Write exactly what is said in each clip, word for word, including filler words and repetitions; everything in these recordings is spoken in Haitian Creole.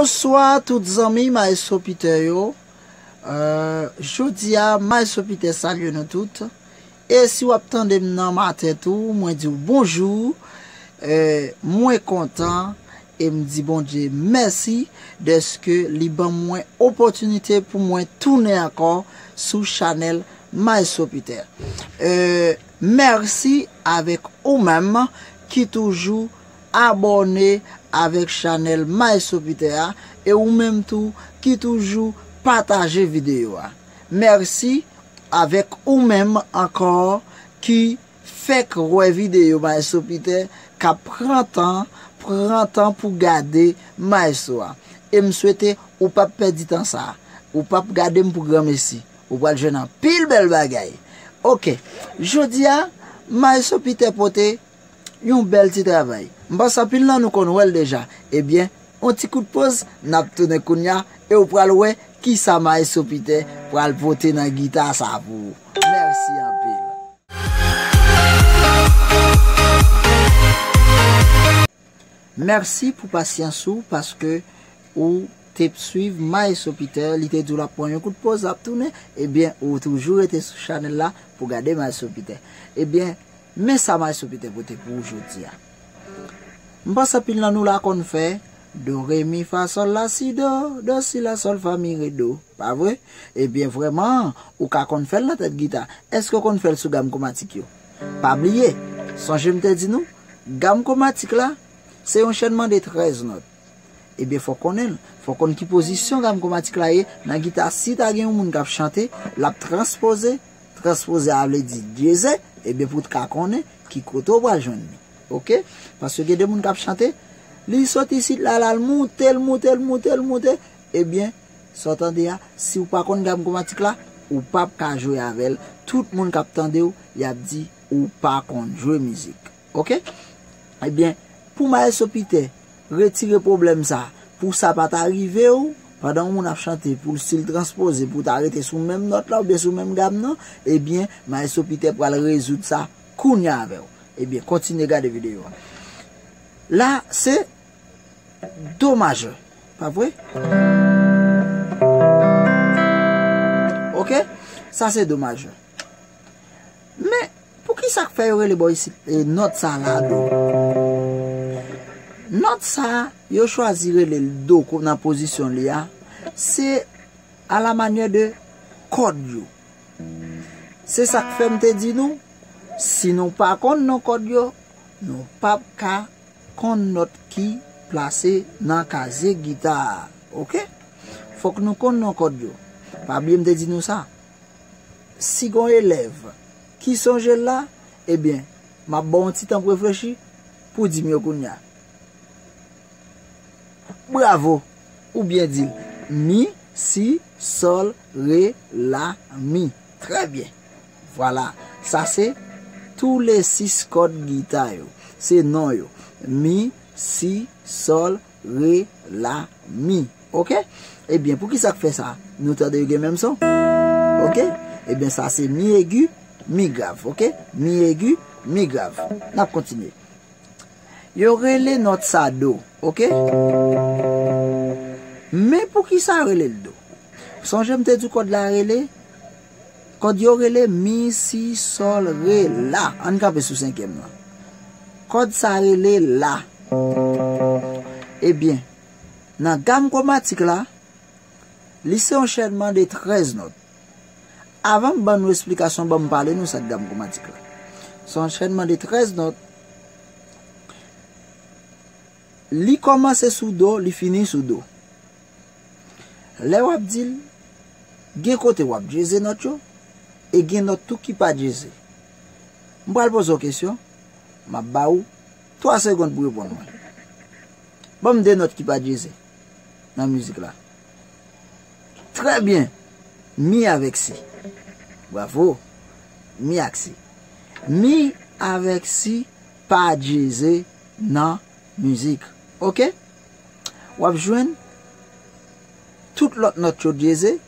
Bonswa tout zanmi Maestro Peter yo. Euh, jodi a, Maestro Peter salye nou tout. E si w ap tande m nan maten tou, mwen di w bonjou. Euh, mwen kontan e m di Bondye mèsi dèske li ban mwen opòtinite pou mwen tounen ankò sou chanèl Maestro Peter. Euh, mèsi avèk ou menm ki toujou abòne avèk chanèl Maestro Peter a, e ou menm tou ki toujou pataje videyo a. Mèsi avèk ou menm ankò ki fèk wè videyo Maestro Peter, k ap pran tan, pran tan pou gade Maestro a. E m swete ou p ap pèdi tan sa a. Ou p ap gade m pou granmesi. Ou pral jwenn anpil bèl bagay. Oke, jodi a, Maestro Peter pote yon bèl ti travay. M panse anpil nan nou konn wè l deja. Ebyen, yon ti kout poz, n ap tounen kounye a, e w pral wè kisa Maestro Peter pral pote nan gita sa pou ou. Mèsi anpil. Mèsi pou pasyans ou, paske ou te swiv Maestro Peter, li te di w l ap pran yon kout poz, l ap tounen, ebyen, ou toujou rete sou chanèl la pou gade Maestro Peter. Ebyen, men sa Maestro Peter pote pou ou jodi a. M panse anpil nan nou la konn fè do, re, mi, fa, sòl, la, si, do, do, si, la, sòl, fa, mi, re, do. Pa vre? Ebyen, vrèman, ou ka konn fè l nan tèt gita. Èske w konn fè l sou gam kwomatik yo? Pa bliye, sonje m te di nou, gam kwomatik la, se yon chènman de trèz nòt. Ebyen, fò w konnen l. Fò w konn ki pozisyon gam kwomatik la ye nan gita. Si ta gen yon moun k ap chante, l ap transpoze. Transpoze a vle di dyeze. Ebyen, pou w ka konnen ki kote w pral jwenn li. Oke? Paske gen de moun k ap chante, li sot isit la, l al moute, l moute, l moute, l moute. Ebyen, sa w tande a, si w pa konn gam kwomatik la, ou p ap ka jwe avè l. Tout moun k ap tande w, y ap di ou pa konn jwe mizik. Oke? Ebyen, pou Maestro Peter retire pwoblèm sa, pou sa pa ta rive w, pandan yon moun ap chante, pou l, si l transpoze, pou w ta rete sou menm nòt la oubyen sou menm gam nan, ebyen, Maestro Peter pral rezoud sa kounye a avè w. Ebyen, kontinye gade videyo a. La, se do majè, pa vre? Oke? Sa se do majè. Men, poukisa k fè yo rele bò isit, e, nòt sa la do? Nòt sa, yo chwazi rele l do ko-, nan pozisyon li a, se a la manyè de kòd yo. Se sa k fè m te di nou, si nou pa konn non kòd yo, nou p ap ka konn nòt ki plase nan kazye gita a. Oke? Fòk nou konn non kòd yo. Pa bliye m te di nou sa. Si gon elèv ki sonje l la, ebyen, m ap ba w yon ti tan pou reflechi, pou w di m yo kounye a. Bravo! Ou byen di l. Mi, si, sòl, re, la, mi. Trè byen. Vwala. Sa se tou le sis kòd gita yo. Se non yo. Mi, si, sòl, re, la, mi. Oke? Ebyen, poukisa k fè sa? Nou tande yo gen menm son? Oke? Ebyen, sa se mi egi, mi grav. Oke? Mi egi, mi grav. N ap kontinye. Yo rele nòt sa do, oke? Men poukisa yo rele l do? Sonje m te di w kòd la rele, kòd yo rele mi, si, sòl, re, la. Ann kanpe sou senkyèm lan. Kòd sa rele la. Ebyen, nan gam kwomatik la, li se yon chènman de trèz nòt. Avan m ban nou esplikasyon, ban m pale nou sa k gam kwomatik la. Se yon chènman de trèz nòt. Li kòmanse sou do, li fini sou do. Lè w ap di l, gen kote w ap dyeze nòt yo, e gen nòt tou ki pa dyeze. M pral poze w kesyon, m ap ba ou twa segonn pou reponn mwen. Ban m de nòt ki pa dyeze nan mizik la. Trè byen. Mi avèk si. Bravo. Mi ak si. Mi avèk si pa dyeze nan mizik. Oke? W ap jwenn tout lòt nòt yo dyeze.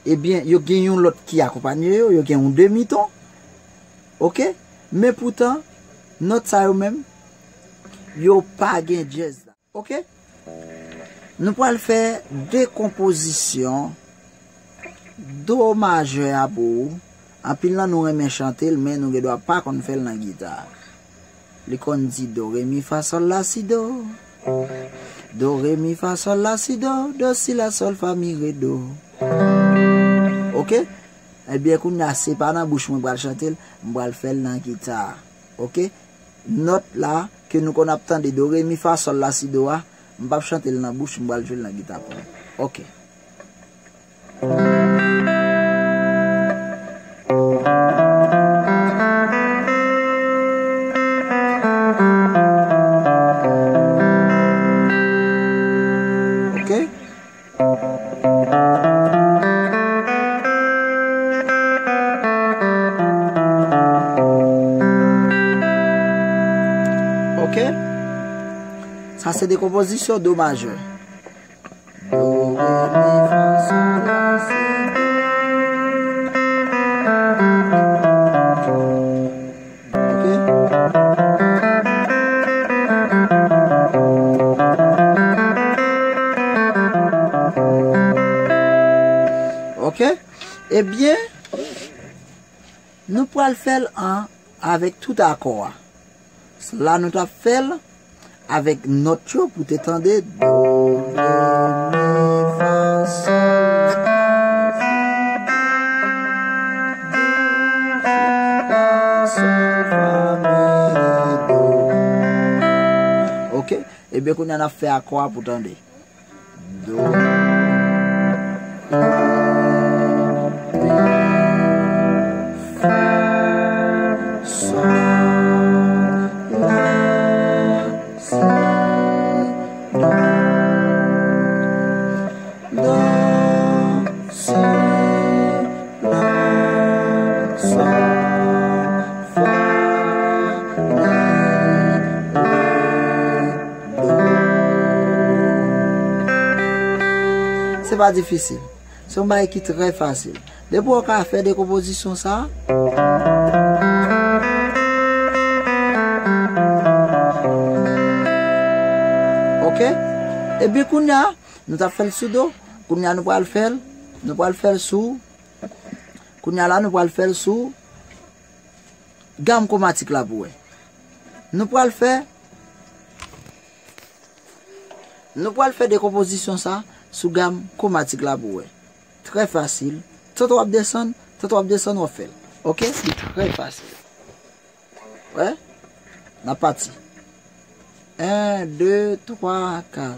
Ebyen, yo gen yon lòt ki akonpanye yo, yo gen yon demiton. Oke? Men poutan, nòt sa yo menm, yo pa gen dyèz la. Oke? Nou pral fè dekonpozisyon do majè a pou ou. Anpil nan nou renmen chante l, men nou gen dwa pa konn fè l nan gita. Li konn di do, re, mi, fa, sòl, la, si, do. Do, re, mi, fa, sòl, la, si, do. Do, si, la, sòl, fa, mi, re, do. Oke? Ebyen, kounye a, se pa nan bouch mwen pral chante l, m pral fè l nan gita. Oke? Nòt la, ke nou konn ap tande do, re, mi, fa, sòl, la, si, do a, m p ap chante l nan bouch, m pral jwe l nan gita pou nou. Oke. Oke. Oke. Sa se dekonpozisyon do majè. Do, re, mi, fa, sòl, la, si, do. Oke? Oke? Ebyen, nou pral fè l an avèk tout akò a. La nou t ap fè l avèk nòt yo pou te tande do, re, mi, fa, sòl, la, si, do, re, fa, sòl, fa, mi, re, do. Oke? Ebyen, kounye a n ap fè akò a pou tande. Do, re, mi, fa, sòl, la, si, do. Do, si, la, sòl, fa, mi, re, do. Se pa difisil. Se yon bagay ki trè fasil. Depi w ka fè dekonpozisyon sa a. Oke? Epi kounye a, nou t ap fè l sou do. Kounye a, nou pral fè l. Nou pral fè l sou. Kounye a la, nou pral fè l sou gam kwomatik la pou wè. Nou pral fè, nou pral fè dekonpozisyon sa sou gam kwomatik la pou wè. Trè fasil. Tanto w ap desann, tanto w ap desann, w ap fè l. Oke? Li trè fasil. Wè? N ap pati. En, de, twa, kat.